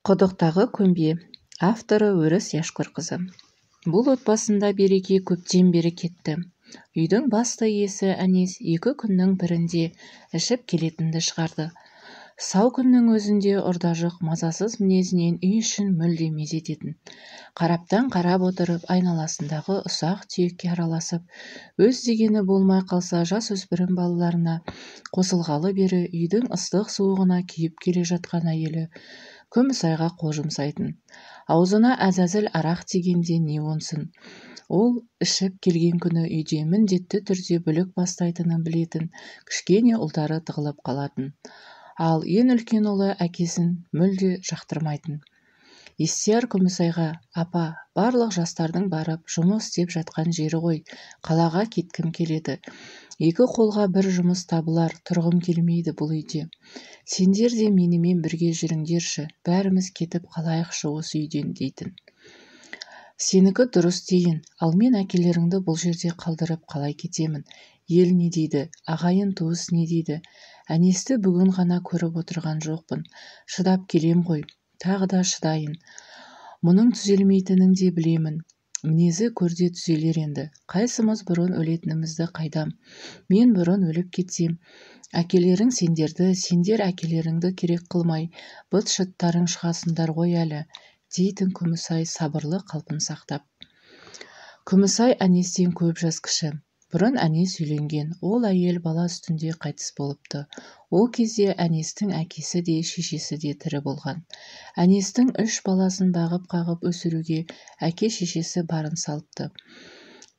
Құдықтағы көмбе. Авторы Өріс Яшкүрқызы. Бұл отбасында береке көптен бері кетті. Үйдің басты иесі Әнес екі күннің бірінде ішіп келетінді шығарды. Сау күннің өзінде ұрдажық мазасыз мінезінен үй ішін мүлде мезі ететін. Қараптан қарап отырып, айналасындағы ұсақ-түйекке араласып, өз дегені болмай қалса жасөспірім балаларына қосылғалы бері үйдің ыстық-суығына күйіп келе жатқан әйелі Күмісайға қол жұмсайтын. Аузына әзәзіл арақ тигенде не оңсын. Ол ішіп келген күні үйде міндетті түрде бүлік бастайтынын білетін кішкене ұлдары тығылып қалатын. Ал ең үлкен ұлы әкесін мүлде жақтырмайтын. Естияр Күмісайға: «Апа, барлық жастардың барып жұмыс істеп жатқан жері ғой, қалаға кеткім келеді. Екі қолға бір жұмыс табылар, тұрғым келмейді бұл үйде. Сендер де менімен бірге жүріңдерші, бәріміз кетіп қалайықшы осы үйден», дейтін. «Сенікі дұрыс дейін, ал мен әкелеріңді бұл жерде қалдырып қалай кетемін? Ел не дейді, ағайын туыс не дейді? Әнесті бүгін ғана көріп отырған жоқпын, шыдап келем ғой, тағы да шыдайын. Мұның түзелмейтінін де білемін. Мінезі көрде түзелер енді. Қайсымыз бұрын өлетінімізді қайдам. Мен бұрын өліп кетсем, әкелерің сендерді, сендер әкелеріңді керек қылмай, быт-шыттарың шығасыңдар ғой әлі», дейтін Күмісай сабырлы қалпын сақтап. Күмісай Әнестен көп жас кіші. Бұрын Әнес үйленген, ол әйел бала үстінде қайтыс болыпты. Ол кезде Әнестің әкесі де, шешесі де тірі болған. Әнестің үш баласын бағып-қағып өсіруге әке-шешесі барын салыпты.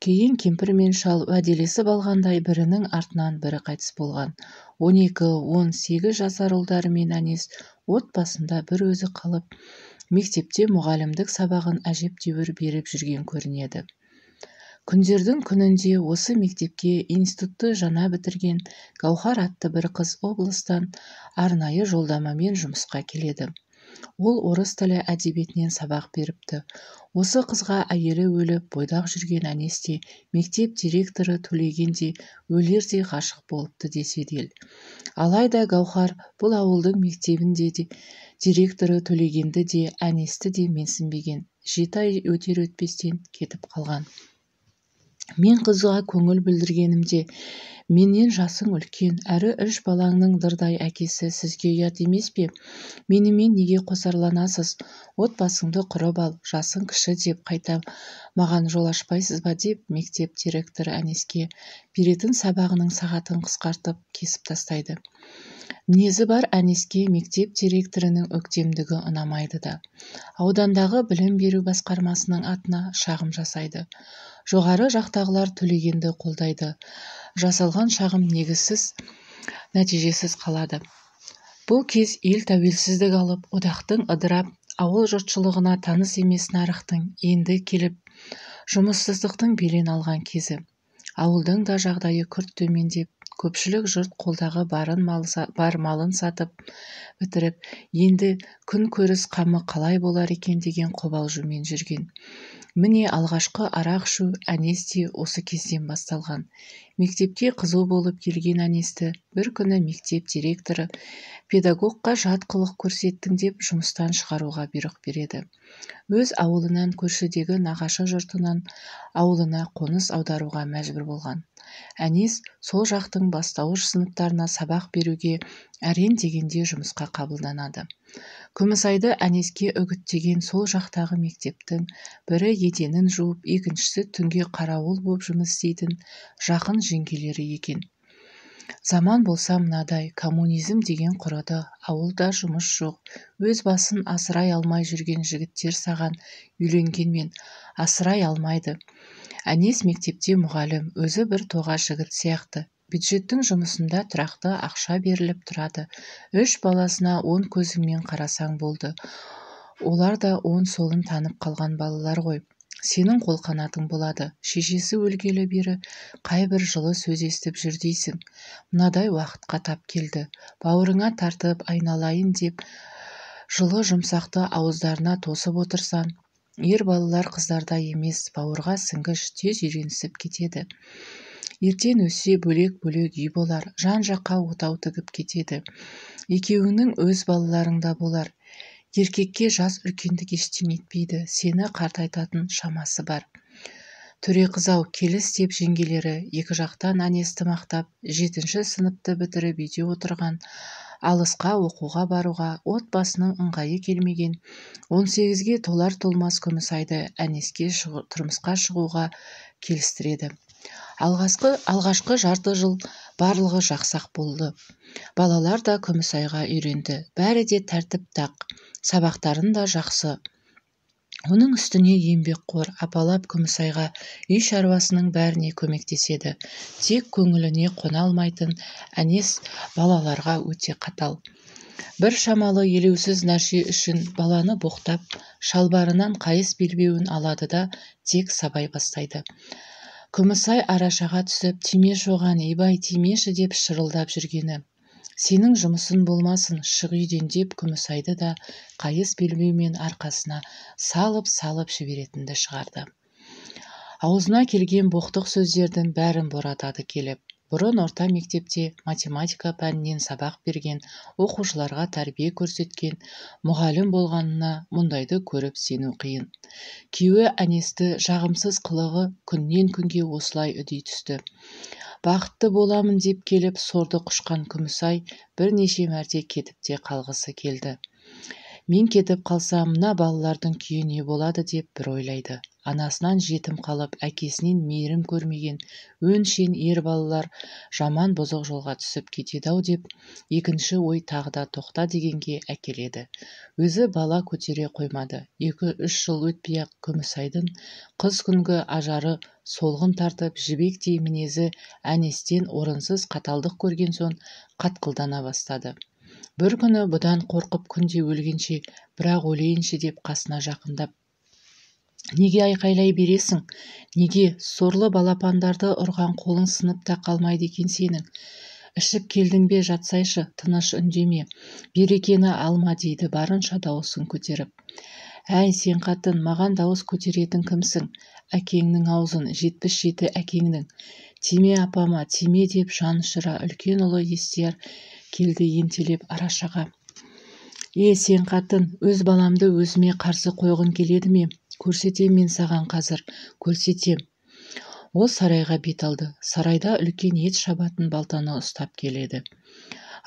Кейін кемпір мен шал уәделесіп алғандай бірінің артынан бірі қайтыс болған. 12, 18 жасар ұлдарымен Әнес отбасында бір өзі қалып, мектепте мұғалімдік сабағын әжептәуір беріп жүрген көрінеді. Күндердің күнінде осы мектепке институтты жаңа бітірген Гауһар атты бір қыз облыстан арнайы жолдамамен жұмысқа келеді. Ол орыс тілі әдебиетінен сабақ беріпті. Осы қызға әйелі өліп, бойдақ жүрген Әнес те, мектеп директоры Төлеген де өлердей ғашық болыпты деседі ел. Алайда Гауһар бұл ауылдың мектебінде де директоры Төлегенді де, Әнесті де менсінбеген. 7 ай өтер-өтпестен кетіп қалған. Мен қызға көңіл білдіргенімде, менен жасың үлкен, әрі үш балаңның дырдай әкесі сізге ұят емес пе? Менімен неге қосарланасыз? Отбасыңды құрып ал, жасың кіші деп қайта маған жол ашпайсыз ба деп мектеп директоры Әнеске беретін сабағының сағатын қысқартып, кесіп тастайды. Мінезі бар Әнеске мектеп директорының өктемдігі ұнамайды да. Аудандағы білім беру басқармасының атына шағым жасайды. Жоғары жақтағылар Төлегенді қолдайды. Жасалған шағым негізсіз, нәтижесіз қалады. Бұл кез ел тәуелсіздік алып, одақтың ыдырап, ауыл жұртшылығына таныс емес нарықтың енді келіп, жұмыссыздықтың белең алған кезі. Ауылдың да жағдайы күрт төмендеп, көпшілік жұрт қолдағы бар малын сатып бітіріп, енді күн көріс қамы қалай болар екен деген қобалжумен жүрген. Міне алғашқы арақ ішу Әнес те осы кезден басталған. Мектепке қызу болып келген Әнесті бір күні мектеп директоры педагогқа жат қылық көрсеттің деп жұмыстан шығаруға бұйрық береді. Өз ауылынан көршідегі нағашы жұртынан ауылына қоныс аударуға мәжбүр болған. Әнес сол жақтың бастауыш сыныптарына сабақ беруге әрең дегенде жұмысқа қабылданады. Күмісайды Әнеске үгіттеген сол жақтағы мектептің бірі еденін жуып, екіншісі түнге қарауыл боп жұмыс істейтін жақын жеңгелері екен. Заман болса мынадай, коммунизм деген құрыды, ауылда жұмыс жоқ, өз басын асырай алмай жүрген жігіттер саған үйленгенмен асырай алмайды. Әнес мектепте мұғалім, өзі бір тоға жігіт сияқты. Бюджеттің жұмысында тұрақты ақша беріліп тұрады. Үш баласына он көзіңмен қарасаң болды. Олар да он солын танып қалған балалар ғой. Сенің қолқанатың болады. Шешесі өлгелі бері қайбір жылы сөз естіп жүр дейсің. Мынадай уақытқа тап келді. Бауырыңа тартып айналайын деп жылы жұмсақты ауыздарына тосып отырсаң, ер балалар қыздардай емес, бауырға сіңгіш, тез үйренісіп кетеді. Ертең өссе бөлек-бөлек үй болар, жан-жаққа отау тігіп кетеді. Екеуіңнің өз балаларың да болар. Еркекке жас үлкендік ештеңе етпейді, сені қартайтатын шамасы бар. Төре қыз-ау, келіс деп жеңгелері екі жақтан Әнесті мақтап, 7-ші сыныпты бітіріп үйде отырған, алысқа оқуға баруға отбасының ыңғайы келмеген 18-ге толар-толмас Күмісайды Әнеске тұрмысқа шығуға келістіреді. Алғашқы жарты жыл барлығы жақсы-ақ болды. Балалар да Күмісайға үйренді. Бәрі де тәртіп-тақ, сабақтарын да жақсы. Оның үстіне еңбекқор, апалап Күмісайға үй шаруасының бәріне көмектеседі. Тек көңіліне қона алмайтын Әнес балаларға өте қатал. Бір шамалы елеусіз нәрсе үшін баланы боқтап, шалбарынан қайыс белбеуін алады да тек сабай бастайды. Күмісай арашаға түсіп, тимеші оған, ибай, тимеші деп шырылдап жүргені. Сенің жұмысын болмасын, шық үйден деп Күмісайды да қайыс белбеумен арқасына салып-салып жіберетінді шығарды. Аузына келген боқтық сөздердің бәрін боратады келіп. Бұрын орта мектепте математика пәнінен сабақ берген, оқушыларға тәрбие көрсеткен мұғалім болғанына мұндайды көріп сену қиын. Күйеуі Әнесті жағымсыз қылығы күннен күнге осылай үдей түсті. Бақытты боламын деп келіп сорды құшқан Күмісай бірнеше мәрте кетіп те қалғысы келді. Мен кетіп қалсам, мына балалардың күйі не болады деп бір ойлайды. Анасынан жетім қалып, әкесінен мейірім көрмеген өңшең ер балалар жаман бұзық жолға түсіп кетеді-ау деп екінші ой тағы да тоқта дегенге әкеледі. Өзі бала көтере қоймады. 2-3 жыл өтпей-ақ Күмісайдың қыз күнгі ажары солғын тартып, жібектей мінезі Әнестен орынсыз қаталдық көрген соң қатқылдана бастады. Бір күні бұдан қорқып күнде өлгенше, бірақ өлейінші деп қасына жақындап, неге айқайлай бересің? Неге сорлы балапандарды ұрған қолың сынып та қалмайды екен сенің? Ішіп келдің бе, жатсайшы, тыныш үндеме, берекені алма дейді барынша дауысын көтеріп. Әй, сен қатын, маған дауыс көтеретін кімсің? Әкеңнің аузын, 77 әкеңнің. Тиме апама, тиме деп жан ұшыра үлкен ұлы Естияр келді ентелеп арашаға. Е, сен қатын, өз баламды өзіме қарсы қойғың келеді ме? Көрсетем мен саған қазір, көрсетем. Ол сарайға бет алды. Сарайда үлкен ет шабатын балтаны ұстап келеді.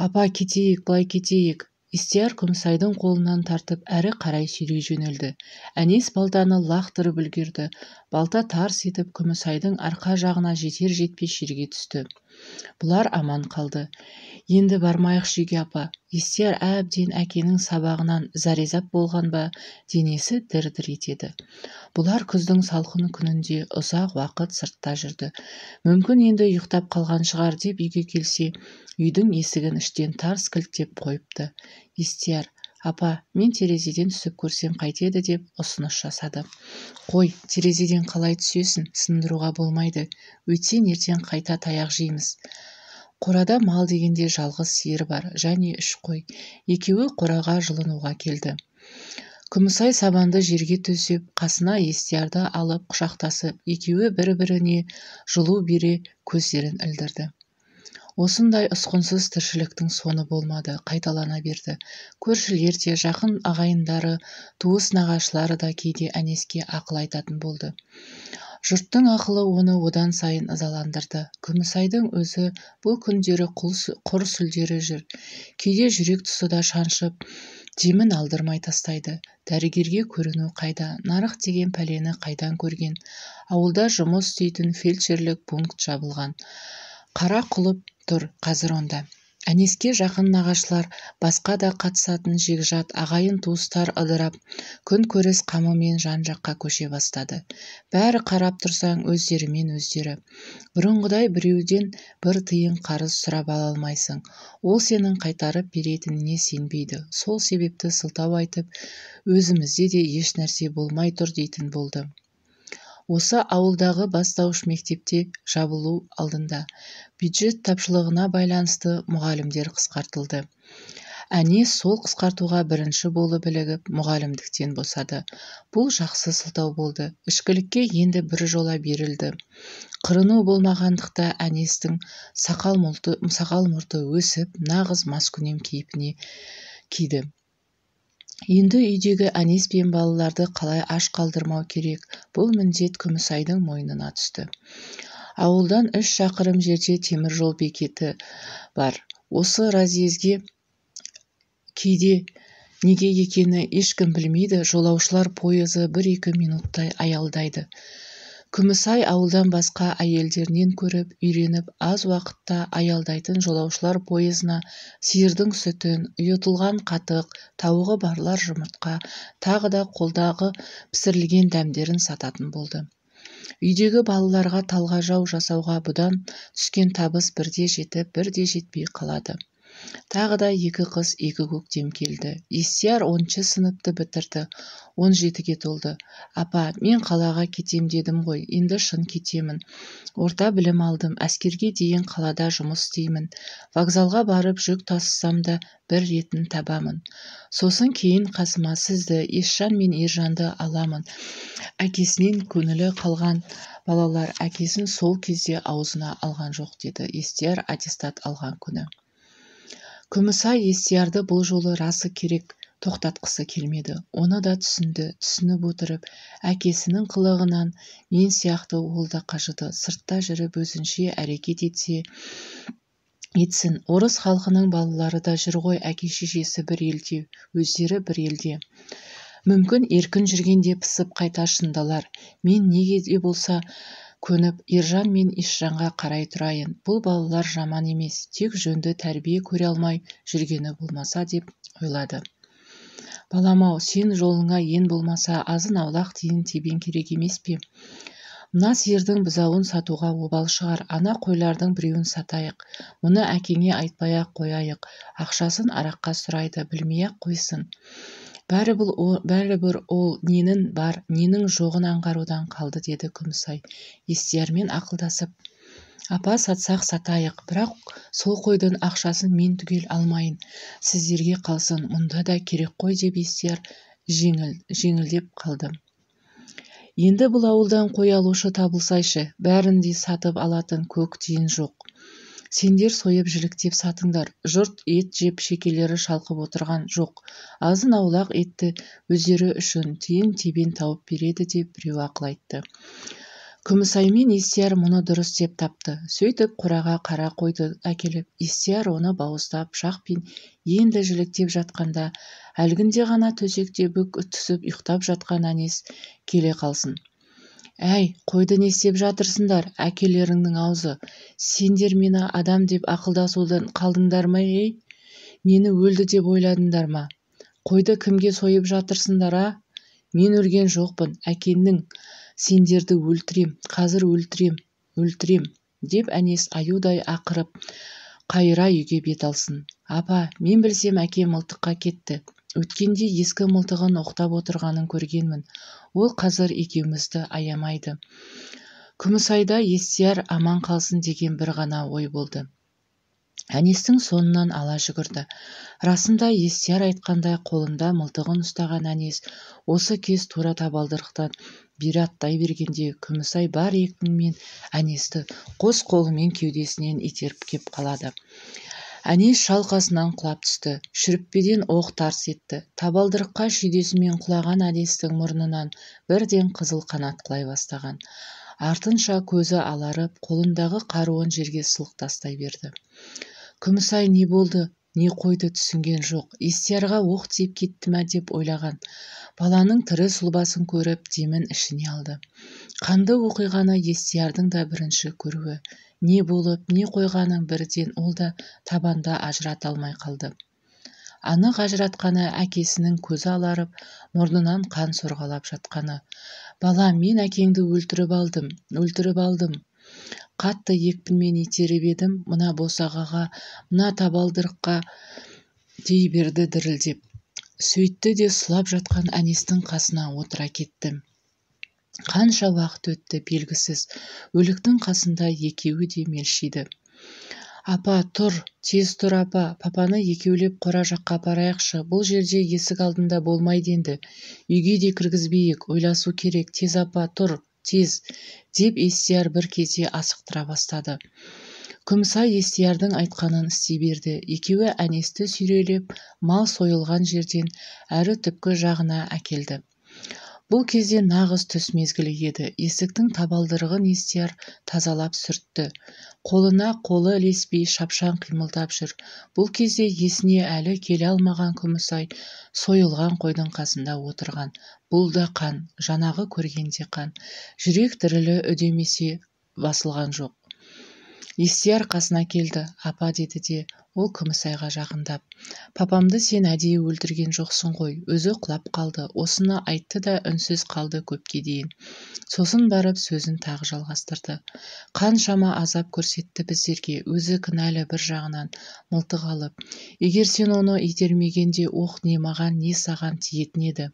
Апа, кетейік, былай кетейік. Естияр Күмісайдың қолынан тартып әрі қарай сүйрей жөнелді. Әнес балтаны лақтырып үлгерді. Балта тарс етіп Күмісайдың арқа жағына жетер-жетпес жерге түсті. Бұлар аман қалды. Енді бармайықшы үйге апа. Естияр әбден әкенің сабағынан зәрезап болған ба, денесі дір-дір етеді. Бұлар күздің салқын күнінде ұзақ уақыт сыртта жүрді. Мүмкін енді ұйықтап қалған шығар деп үйге келсе, үйдің есігін іштен тарс кілттеп қойыпты. Естияр, апа, мен терезеден түсіп көрсем қайтеді деп ұсыныс жасады. Қой, терезеден қалай түсесің, сындыруға болмайды. Өйтсең ертең қайта таяқ жейміз. Қорада мал дегенде жалғыз сиыр бар, және 3 қой. Екеуі қораға жылынуға келді. Күмісай сабанды жерге төсеп, қасына Естиярды алып құшақтасып, екеуі бір-біріне жылу бере көздерін ілдірді. Осындай ұсқынсыз тіршіліктің соңы болмады, қайталана берді. Көршілер де, жақын ағайындары, туыс нағашылары да кейде Әнеске ақыл айтатын болды. Жұрттың ақылы оны одан сайын ызаландырды. Күмісайдың өзі бұл күндері құр сүлдері жүр. Кейде жүрек тұсы да шаншып, демін алдырмай тастайды. Дәрігерге көріну қайда, нарық деген пәлені қайдан көрген. Ауылда жұмыс істейтін фельдшерлік пункт жабылған. Қара құлып тұр қазір онда. Әнеске жақын нағашылар, басқа да қатысатын жекжат, ағайын туыстар ыдырап, күн көріс қамымен жан-жаққа көше бастады. Бәрі қарап тұрсаң өздерімен өздері. Бұрынғыдай біреуден бір тиын қарыз сұрап ала алмайсың. Ол сенің қайтарып беретініне сенбейді. Сол себепті сылтау айтып, өзімізде де еш нәрсе болмай тұр дейтін болды. Осы ауылдағы бастауыш мектепте жабылу алдында. Бюджет тапшылығына байланысты мұғалімдер қысқартылды. Әнес сол қысқартуға бірінші болып ілігіп, мұғалімдіктен босады. Бұл жақсы сылтау болды. Ішкілікке енді бір жола берілді. Қырыну болмағандықта Әнестің сақал мұрты өсіп, нағыз маскүнем кейпіне киді. Енді үйдегі Әнес пен балаларды қалай аш қалдырмау керек, бұл міндет Күмісайдың мойнына түсті. Ауылдан 3 шақырым жерде теміржол бекеті бар. Осы разъезге кейде неге екені ешкім білмейді, жолаушылар пойызы 1-2 минуттай аялдайды. Күмісай ауылдан басқа әйелдерінен көріп, үйреніп, аз уақытта аялдайтын жолаушылар пойызына сиырдың сүтін, ұйытылған қатық, тауығы барлар жұмыртқа, тағы да қолдағы пісірілген дәмдерін сататын болды. Үйдегі балаларға талғажау жасауға бұдан түскен табыс бірде жетіп, бірде жетпей қалады. Тағы да 2 қыз, 2 көктем келді. Естияр 10 сыныпты бітірді, 17-ге толды. Апа, мен қалаға кетем дедім ғой, енді шын кетемін. Орта білім алдым, әскерге дейін қалада жұмыс істеймін. Вокзалға барып жүк тасысам да бір ретін табамын. Сосын кейін қасыма сізді, Есжан мен Ержанды аламын. Әкесінен көңілі қалған балалар әкесін сол кезде аузына алған жоқ, деді Естияр аттестат алған күні. Күмісай Естиярды бұл жолы расы керек тоқтатқысы келмеді. Оны да түсінді, түсініп отырып, әкесінің қылығынан мен сияқты ол да қажыды. Сыртта жүріп өзінше әрекет етсе етсін. Орыс халқының балалары да жүр ғой, әке-шешесі бір елде, өздері бір елде. Мүмкін еркін жүргенде пысып қайта шындалар. Мен неге де болса көніп, Ержан мен Есжанға қарай тұрайын. Бұл балалар жаман емес, тек жөнді тәрбие көре алмай жүргені болмаса деп ойлады. Балам-ау, сен жолыңа ең болмаса азын-аулақ тиын-тебен керек емес пе? Мына сиырдың бұзауын сатуға обал шығар, ана қойлардың біреуін сатайық. Мұны әкеңе айтпай-ақ қояйық, ақшасын араққа сұрайды, білмей-ақ қойсын. Бәрібір ол ненің бар, ненің жоғын аңғарудан қалды, деді Күмісай Естиярмен ақылдасып. Апа, сатсақ сатайық, бірақ сол қойдың ақшасын мен түгел алмайын, сіздерге қалсын, мұнда да керек қой, деп Естияр жеңілдеп қалды. Енді бұл ауылдан қой алушы табылсайшы, бәрін де сатып алатын көк тиын жоқ. Сендер сойып жіліктеп сатыңдар, жұрт ет жеп шекелері шалқып отырған жоқ. Азын-аулақ етті өздері үшін тиын-тебен тауып береді, деп біреу ақыл айтты. Күмісай мен Естияр мұны дұрыс деп тапты. Сөйтіп қораға қара қойды әкеліп, Естияр оны бауыздап пышақпен енді жіліктеп жатқанда, әлгінде ғана төсекте бүк түсіп ұйықтап жатқан Әнес келе қалсын. Әй, қойды не істеп жатырсыңдар, әкелеріңнің аузы? Сендер мені адам деп ақылдасудан қалдыңдар ма, ей? Мені өлді деп ойладыңдар ма? Қойды кімге сойып жатырсыңдар, а? Мен өлген жоқпын, әкеңнің сендерді өлтірем, қазір өлтірем, өлтірем, деп Әнес аюдай ақырып, қайыра үйге бет алсын. Апа, мен білсем әкем мылтыққа кетті. Өткенде ескі мылтығын оқтап отырғанын көргенмін. Ол қазір екеумізді аямайды. Күмісайда Естияр аман қалсын деген бір ғана ой болды. Әнестің соңынан ала жүгірді. Расында Естияр айтқандай қолында мылтығын ұстаған Әнес осы кез тура табалдырықтан бері аттай бергенде Күмісай бар екпінмен Әнесті қос қолымен кеудесінен итеріп кеп қалады. Әнес шалқасынан құлап түсті. Шүріппеден оқ тарс етті. Табалдырыққа шүйдесімен құлаған Әнестің мұрнынан бірден қызыл қанат құлай бастаған. Артынша көзі аларып, қолындағы қаруын жерге сылқ тастай берді. Күмісай не болды, не қойды түсінген жоқ. Естиярға оқ тиіп кетті ме деп ойлаған. Баланың тірі сұлбасын көріп, демін ішіне алды. Қанды оқиғаны Естиярдың да бірінші көруі. Не болып, не қойғанын бірден ол да табанда ажырата алмай қалды. Анық ажыратқаны әкесінің көзі аларып, мұрнынан қан сорғалап жатқаны. Бала, мен әкеңді өлтіріп алдым, өлтіріп алдым. Қатты екпінмен итеріп едім, мына босағаға, мына табалдырыққа дей берді дірілдеп. Сөйтті де сұлап жатқан Әнестің қасына отыра кетті. Қанша уақыт өтті белгісіз, өліктің қасында екеуі де мелшиді. Апа, тұр, тез тұр апа, папаны екеулеп қора жаққа апарайықшы, бұл жерде есік алдында болмайды енді, үйге де кіргізбейік, ойласу керек, тез апа, тұр, тез, деп Естияр бір кезде асықтыра бастады. Күмісай Естиярдың айтқанын істей берді. Екеуі Әнесті сүйрелеп, мал сойылған жерден әрі түпкі жағына әкелді. Бұл кезде нағыз түс мезгілі еді. Есіктің табалдырығын Естияр тазалап сүртті. Қолына қолы ілеспей шапшаң қимылдап жүр. Бұл кезде есіне әлі келе алмаған Күмісай сойылған қойдың қасында отырған. Бұл да қан, жаңағы көрген де қан. Жүрек дірілі үдемесе басылған жоқ. Естияр қасына келді. Апа, деді де, ол Күмісайға жақындап. Папамды сен әдейі өлтірген жоқсың ғой, өзі құлап қалды. Осыны айтты да үнсіз қалды көпке дейін. Сосын барып сөзін тағы жалғастырды. Қаншама азап көрсетті біздерге, өзі кінәлі бір жағынан мылтық алып. Егер сен оны итермегенде оқ не маған, не саған тиетін еді.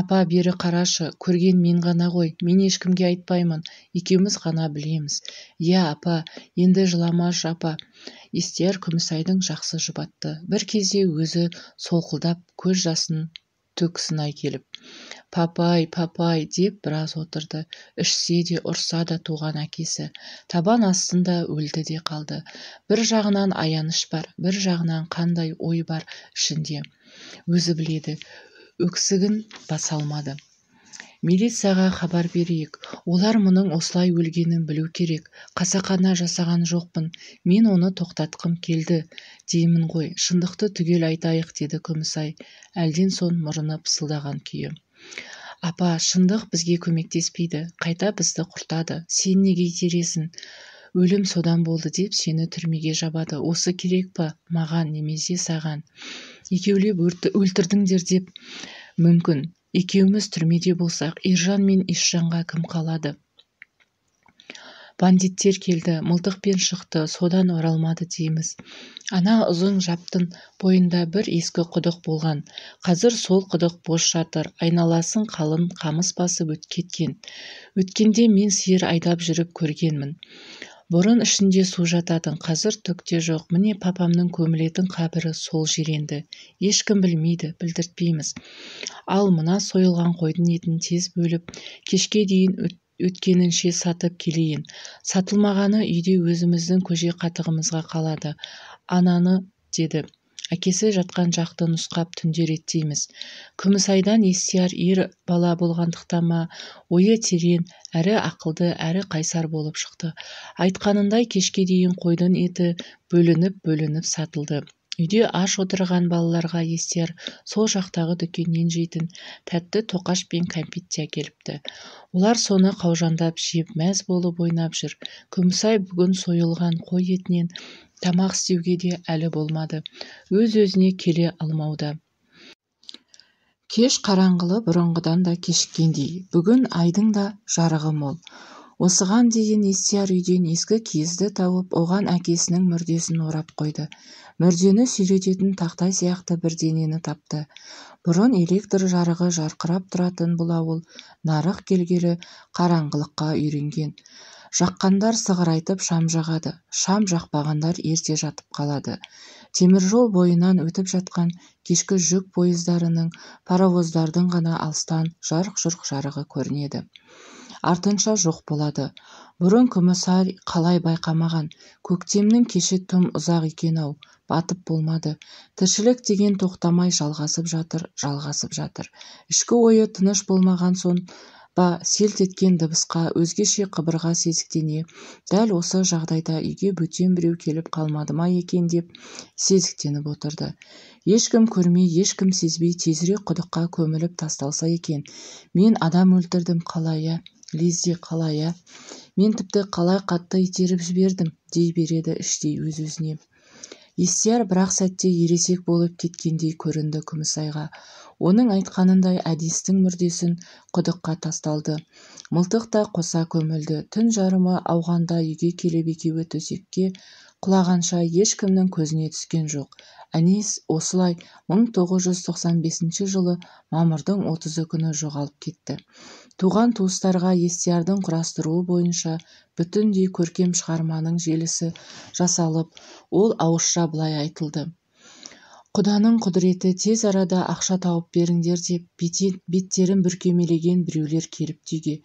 Апа, бері қарашы, көрген мен ғана ғой, мен ешкімге айтпаймын, екеуміз ғана білеміз. Иә, апа, енді жыламашы, апа. Естияр Күмісайдың жақсы жұбатты. Бір кезде өзі солқылдап көз жасын төксінай келіп. Папай, папай деп біраз отырды. Ішсе де, ұрса да туған әкесі. Табан астында өлді де қалды. Бір жағынан аяныш бар, бір жағынан қандай ой бар ішінде. Өзі біледі, өксігін баса алмады. Милицияға хабар берейік. Олар мұның осылай өлгенін білу керек. Қасақана жасаған жоқпын. Мен оны тоқтатқым келді деймін ғой. Шындықты түгел айтайық, деді Күмісай. Әлден соң мұрыны пысылдаған күйі. Апа, шындық бізге көмектеспейді. Қайта бізді құртады. Сен неге итересің? Өлім содан болды деп сені түрмеге жабады. Осы керек па маған немесе саған? Екеулеп өлтірдіңдер деп мүмкін. Екеуміз түрмеде болсақ, Ержан мен Ешжанға кім қалады? Бандиттер келді, мылтықпен шықты, содан оралмады дейміз. Ана ұзын жаптың бойында бір ескі құдық болған. Қазір сол құдық бос жатыр, айналасын қалың қамыс басып кеткен. Өткенде мен сиыр айдап жүріп көргенмін. Бұрын ішінде су жататын, қазір түк те жоқ. Міне папамның көмілетін қабірі сол жер енді. Ешкім білмейді, білдіртпейміз. Ал мына сойылған қойдың етін тез бөліп, кешке дейін өткенінше сатып келейін. Сатылмағаны үйде өзіміздің көже қатығымызға қалады. Ананы, деді. Әкесі жатқан жақты нұсқап түнде реттейміз. Күмісайдан Естияр ер бала болғандықтан ма, ойы терең, әрі ақылды, әрі қайсар болып шықты. Айтқанындай кешке дейін қойдың еті бөлініп-бөлініп сатылды. Үйде аш отырған балаларға Естияр сол жақтағы дүкеннен жейтін тәтті тоқаш пен кәмпит те әкеліпті. Олар соны қаужаңдап жеп мәз болып ойнап жүр. Күмісай бүгін сойылған қой етінен тамақ істеуге де әлі болмады. Өз-өзіне келе алмауда. Кеш қараңғылы бұрынғыдан да кешіккендей. Бүгін айдың да жарығы мол. Осыған дейін Естияр үйден ескі киізді тауып, оған әкесінің мүрдесін орап қойды. Мүрдені сүйрететін тақтай сияқты бірдеңені тапты. Бұрын электр жарығы жарқырап тұратын бұл ауыл нарық келгелі қараңғылыққа үйренген. Жаққандар сығырайтып шам жағады, шам жақпағандар ерте жатып қалады. Теміржол бойынан өтіп жатқан кешкі жүк пойыздарының, паровоздардың ғана алыстан жарқ-жұрқ жарығы көрінеді. Артынша жоқ болады. Бұрын Күмісай қалай байқамаған, көктемнің кеші тым ұзақ екен-ау, батып болмады. Тіршілік деген тоқтамай жалғасып жатыр, жалғасып жатыр. Ішкі ойы тыныш болмаған соң ба селт еткен дыбысқа, өзгеше қыбырға сезіктене, дәл осы жағдайда үйге бөтен біреу келіп қалмады ма екен деп сезіктеніп отырды. Ешкім көрмей, ешкім сезбей тезірек құдыққа көміліп тасталса екен. Мен адам өлтірдім қалай, лезде қалай, мен тіпті қалай қатты итеріп жібердім, дей береді іштей өз-өзіне. Естияр бірақ сәтте ересек болып кеткендей көрінді Күмісайға. Оның айтқанындай Әдестің мүрдесін құдыққа тасталды. Мылтық та қоса көмілді. Түн жарымы ауғанда үйге келіп екеуі төсекке құлағанша ешкімнің көзіне түскен жоқ. Әнес осылай 1995 жылы мамырдың 30 күні жоғалып кетті. Туған туыстарға Естиярдың құрастыруы бойынша бүтіндей көркем шығарманың желісі жасалып, ол ауызша былай айтылды. Құданың құдіреті, тез арада ақша тауып беріңдер деп беттерін бүркемелеген біреулер келіпті үйге.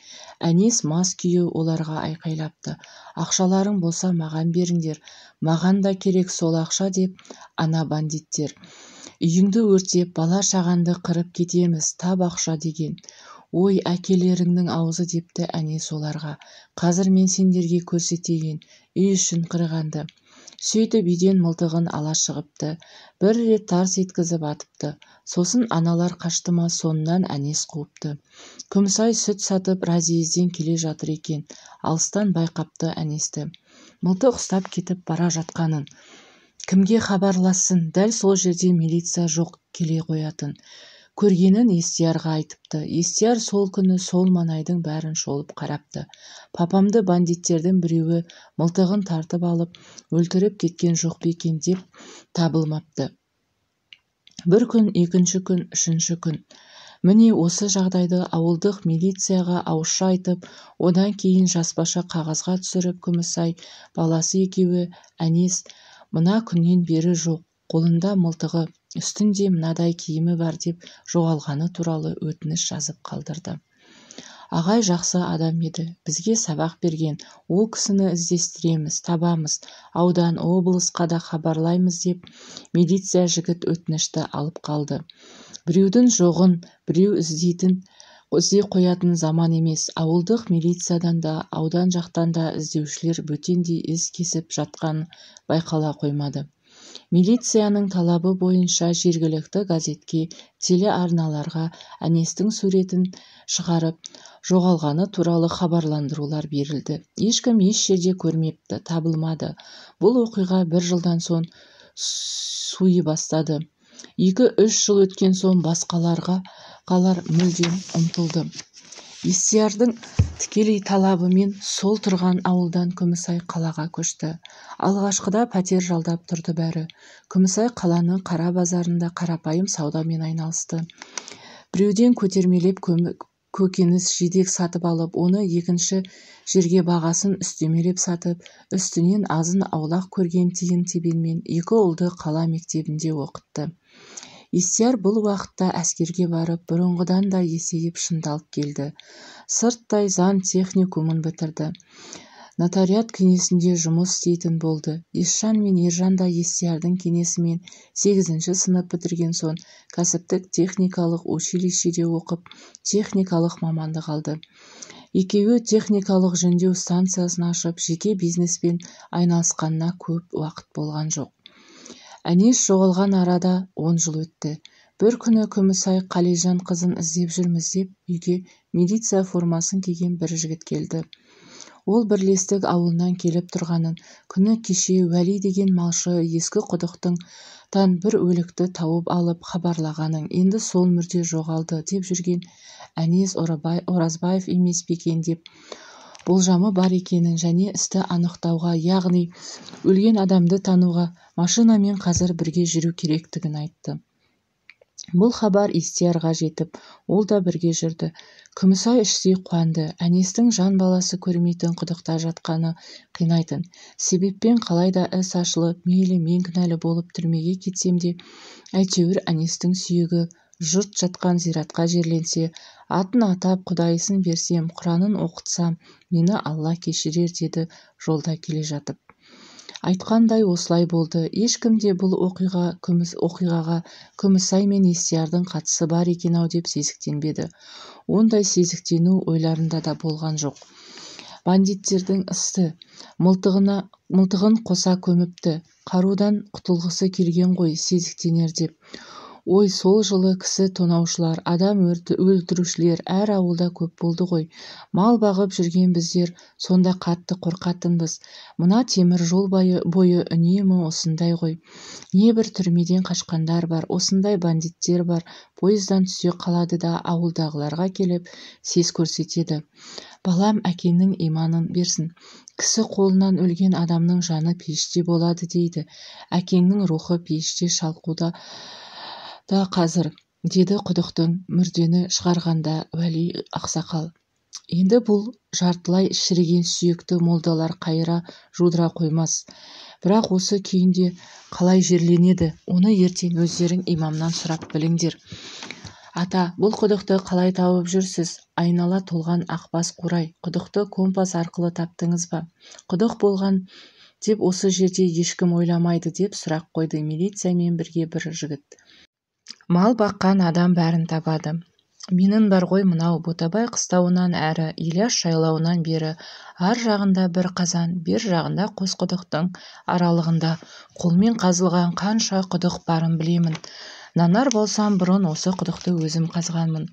Әнес мас күйі оларға айқайлапты. Ақшаларың болса маған беріңдер, маған да керек сол ақша деп ана бандиттер. Үйіңді өртеп, бала-шағанды қырып кетеміз, тап ақша деген. Ой, әкелеріңнің аузы депті Әнес оларға. Қазір мен сендерге көрсетейін, үй үшін қырғанды. Сөйтіп үйден мылтығын ала шығыпты. Бір рет тарс еткізіп атыпты. Сосын аналар қашты ма, сонынан Әнес қуыпты. Күмісай сүт сатып разъезден келе жатыр екен. Алыстан байқапты Әнесті. Мылтық ұстап кетіп бара жатқанын. Кімге хабарлассын, дәл сол жерде милиция жоқ келе қоятын. Көргенін Естиярға айтыпты. Естияр сол күні сол маңайдың бәрін шолып қарапты. Папамды бандиттердің біреуі мылтығын тартып алып, өлтіріп кеткен жоқ па екен деп табылмапты. Бір күн, екінші күн, үшінші күн. Міне осы жағдайды ауылдық милицияға ауызша айтып, одан кейін жазбаша қағазға түсіріп Күмісай, баласы екеуі Әнес мына күннен бері жоқ, қолында мылтығы, үстінде мынадай киімі бар деп жоғалғаны туралы өтініш жазып қалдырды. Ағай жақсы адам еді, бізге сабақ берген, ол кісіні іздестіреміз, табамыз, аудан, облысқа да хабарлаймыз деп милиция жігіт өтінішті алып қалды. Біреудің жоғын, біреу іздей қоятын заман емес, ауылдық милициядан да, аудан жақтан да іздеушілер бөтендей із кесіп жатқан байқала қоймады. Милицияның талабы бойынша жергілікті газетке, телеарналарға Әнестің суретін шығарып, жоғалғаны туралы хабарландырулар берілді. Ешкім еш жерде көрмепті, табылмады. Бұл оқиға бір жылдан соң суи бастады. 2-3 жыл өткен соң басқаларға қалар мүлдем ұмтылды. Естиярдың тікелей талабымен сол тұрған ауылдан Күмісай қалаға көшті. Алғашқыда пәтер жалдап тұрды бәрі. Күмісай қаланың қара базарында қарапайым саудамен айналысты. Біреуден көтермелеп көкөніс жидек сатып алып, оны екінші жерге бағасын үстемелеп сатып, үстінен азын аулақ көрген тиын-тебенмен екі ұлды қала мектебінде оқытты. Естияр бұл уақытта әскерге барып, бұрынғыдан да есейіп шыңдалып келді. Сырттай заң техникумын бітірді. Нотариат кеңесінде жұмыс істейтін болды. Есжан мен Ержан да Естиярдың кеңесімен 8-ші сынып бітірген соң кәсіптік техникалық училищеде оқып, техникалық мамандық алды. Екеуі техникалық жөндеу станциясын ашып, жеке бизнеспен айналысқанына көп уақыт болған жоқ. Әнес жоғалған арада 10 жыл өтті. Бір күні Күмісай Қалижан қызын іздеп жүрміз деп үйге милиция формасын киген бір жігіт келді. Ол бірлестік ауылынан келіп тұрғанын, күні кеше Уәли деген малшы ескі құдықтан бір өлікті тауып алып хабарлағанын, енді сол мүрде жоғалды деп жүрген Әнес Оразбаев емес пе екен деп болжамы бар екенін және істі анықтауға, яғни өлген адамды тануға машинамен қазір бірге жүру керектігін айтты. Бұл хабар Естиярға жетіп, ол да бірге жүрді. Күмісай іштей қуанды. Әнестің жан баласы көрмейтін құдықта жатқаны қинайтын. Себеппен қалай да іс ашылып, мейлі мен кінәлі болып түрмеге кетсем де, әйтеуір Әнестің сүйегі жұрт жатқан зиратқа жерленсе, атын атап, құдайысын берсем, құранын оқытсам, мені Алла кешірер деді жолда келе жатып. Айтқандай осылай болды. Ешкім де бұл оқиғаға Күмісай мен Естиярдың қатысы бар екен-ау деп сезіктенбеді. Ондай сезіктену ойларында да болған жоқ. Бандиттердің істі мылтығын қоса көміпті. Қарудан құтылғысы келген ғой сезіктенер деп. Ой, сол жылы кісі тонаушылар, адам өлтірушілер әр ауылда көп болды ғой. Мал бағып жүрген біздер сонда қатты қорқатынбыз. Мына темір жол бойы үнемі осындай ғой. Небір түрмеден қашқандар бар, осындай бандиттер бар. Пойыздан түсе қалады да ауылдағыларға келіп сес көрсетеді. Балам, әкеңнің иманын берсін. Кісі қолынан өлген адамның жаны пейіште болады дейді. Әкеңнің рухы пейіште шалқуда да қазір, деді құдықтың мүрдені шығарғанда Уәли ақсақал. Енді бұл жартылай шіріген сүйекті молдалар қайыра жудыра қоймас. Бірақ осы күйінде қалай жерленеді, оны ертең өздерің имамнан сұрап біліңдер. Ата, бұл құдықты қалай тауып жүрсіз? Айнала толған ақбас қурай, құдықты компас арқылы таптыңыз ба? Құдық болған деп осы жерде ешкім ойламайды, деп сұрақ қойды милициямен бірге бір жігіт. Мал баққан адам бәрін табады. Менің бар ғой мынау Ботабай қыстауынан әрі, Ильяс жайлауынан бері, ар жағында бір қазан, бер жағында қос құдықтың аралығында қолмен қазылған қанша құдық барын білемін. Нанар болсам, бұрын осы құдықты өзім қазғанмын.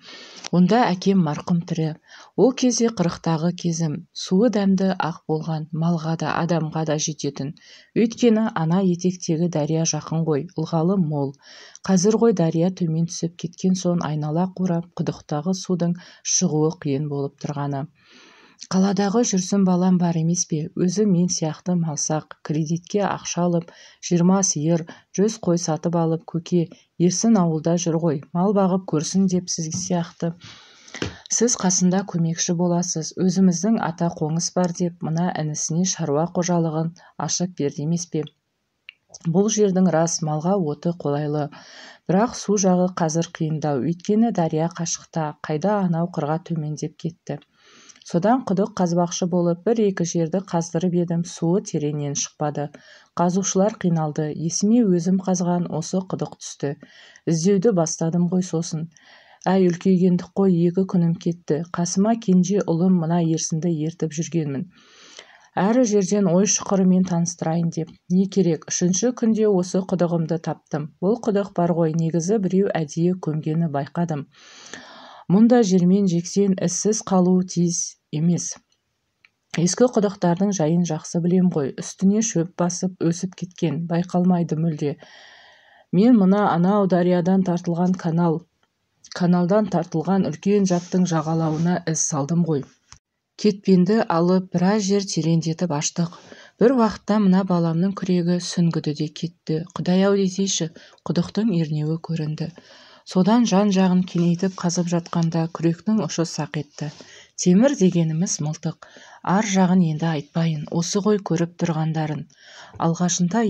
Онда әкем марқұм тірі. Ол кезде 40-тағы кезім. Суы дәмді ақ болған, малға да, адамға да жететін. Өйткені ана етектегі дария жақын ғой, ылғалы мол. Қазір ғой дария төмен түсіп кеткен соң айнала қурап, құдықтағы судың шығуы қиын болып тұрғаны. Қаладағы жүрсін балам бар емес пе, өзі мен сияқты малсақ, кредитке ақша алып, 20 сиыр, 100 қой сатып алып, көке, Ерсін ауылда жүр ғой, мал бағып көрсін деп сіз сияқты. Сіз қасында көмекші боласыз, өзіміздің ата қоңыс бар деп, мына інісіне шаруа қожалығын ашып берді емес пе? Бұл жердің рас малға оты қолайлы, бірақ су жағы қазір қиындау, өйткені дария қашықта, қайда анау қырға төмендеп кетті. Содан құдық қазбақшы болып, бір-екі жерді қаздырып едім, суы тереңнен шықпады. Қазушылар қиналды, есіме өзім қазған осы құдық түсті. Іздеуді бастадым ғой сосын. Әй, үлкейгендік қой, 2 күнім кетті. Қасыма кенже ұлым мына Ерсінді ертіп жүргенмін. Әрі жерден ой шұқырымен таныстырайын деп. Не керек, 3-ші күнде осы құдығымды таптым. Бұл құдық бар ғой, негізі біреу әдейі көмгені байқадым. Мұнда жермен жексен ізсіз қалуы тиіс емес. Ескі құдықтардың жайын жақсы білем ғой, үстіне шөп басып өсіп кеткен, байқалмайды мүлде. Мен мына анау дариядан тартылған каналдан тартылған үлкен жаптың жағалауына із салдым ғой. Кетпенді алып біраз жер тереңдетіп аштық. Бір уақытта мына баламның күрегі сүңгіді де кетті. Құдай-ау десейші, құдықтың ернеуі көрінді. Содан жан-жағын кеңейтіп қазып жатқанда күректің ұшы сақ етті. Темір дегеніміз мылтық. Ар жағын енді айтпайын, осы ғой көріп тұрғандарын. Алғашында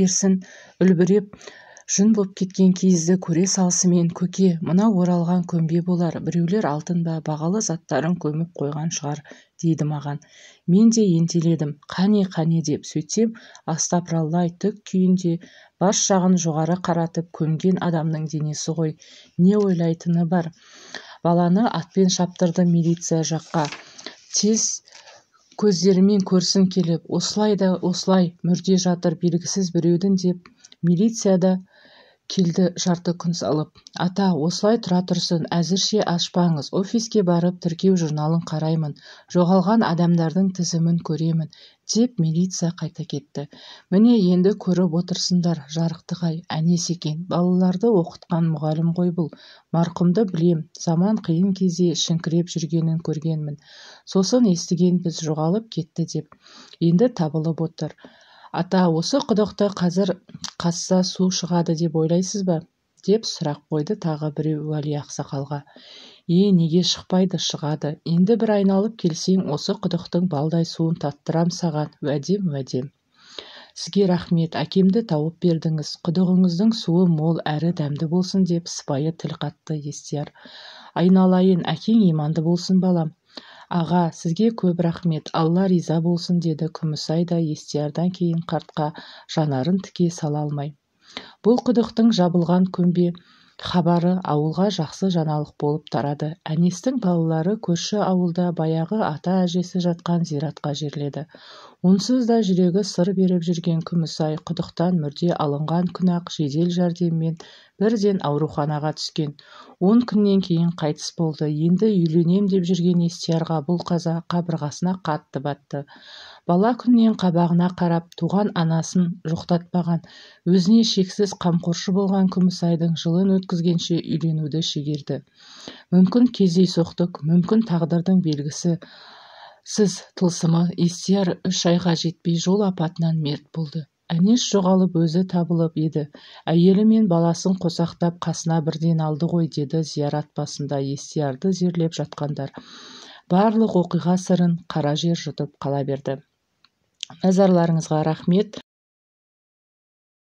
Ерсін үлбіреп, жүн боп кеткен киізді көре салысымен, көке, мынау оралған көмбе болар, біреулер алтын ба, бағалы заттарын көміп қойған шығар, дейді маған. Мен де ентеледім, қане, қане деп, сөйтсем, астапыраллай түк күйінде бас жағын жоғары қаратып көмген адамның денесі ғой, не ойлайтыны бар. Баланы атпен шаптырды милиция жаққа. Тез көздерімен көрсін келіп, осылай да осылай мүрде жатыр белгісіз біреудің деп, милицияда келді жарты күн салып. Ата, осылай тұра тұрсын, әзірше ашпаңыз, офиске барып тіркеу журналын қараймын, жоғалған адамдардың тізімін көремін, деп милиция қайта кетті. Міне енді көріп отырсыңдар, жарықтық-ай, Әнес екен, балаларды оқытқан мұғалім ғой бұл, марқұмды білем, заман қиын кезде шіңкіреп жүргенін көргенмін. Сосын естігенбіз жоғалып кетті деп, енді табылып отыр. Ата, осы құдықты қазір қазса су шығады деп ойлайсыз ба? Деп сұрақ қойды тағы біреу Уәли ақсақалға. Е, неге шықпайды, шығады. Енді бір айналып келсең, осы құдықтың балдай суын таттырам саған, уәдем, уәдем. Сізге рахмет, әкемді тауып бердіңіз. Құдығыңыздың суы мол әрі дәмді болсын деп сыпайы тіл қатты Естияр. Айналайын, әкең иманды болсын балам. Аға, сізге көп рахмет, Алла риза болсын, деді Күмісай да Естиярдан кейін қартқа жанарын тіке сала алмай. Бұл құдықтың жабылған көмбе хабары ауылға жақсы жаңалық болып тарады. Әнестің балалары көрші ауылда баяғы ата-әжесі жатқан зиратқа жерледі. Онсыз да жүрегі сыр беріп жүрген Күмісай құдықтан мүрде алынған күні-ақ жедел жәрдеммен бірден ауруханаға түскен. 10 күннен кейін қайтыс болды. Енді үйленем деп жүрген Естиярға бұл қаза қабырғасына қатты батты. Бала күннен қабағына қарап, туған анасын жоқтатпаған, өзіне шексіз қамқоршы болған Күмісайдың жылын өткізгенше үйленуді шегерді. Мүмкін кездейсоқтық, мүмкін тағдырдың белгісі сіз тылсымы Естияр 3 айға жетпей жол апатынан мерт болды. Әнес жоғалып өзі табылып еді. Әйелі мен баласын қосақтап қасына бірден алды ғой, деді зиярат басында Естиярды зерлеп жатқандар. Барлық оқиға сырын қара жер жұтып қала берді. Назарларыңызға рахмет.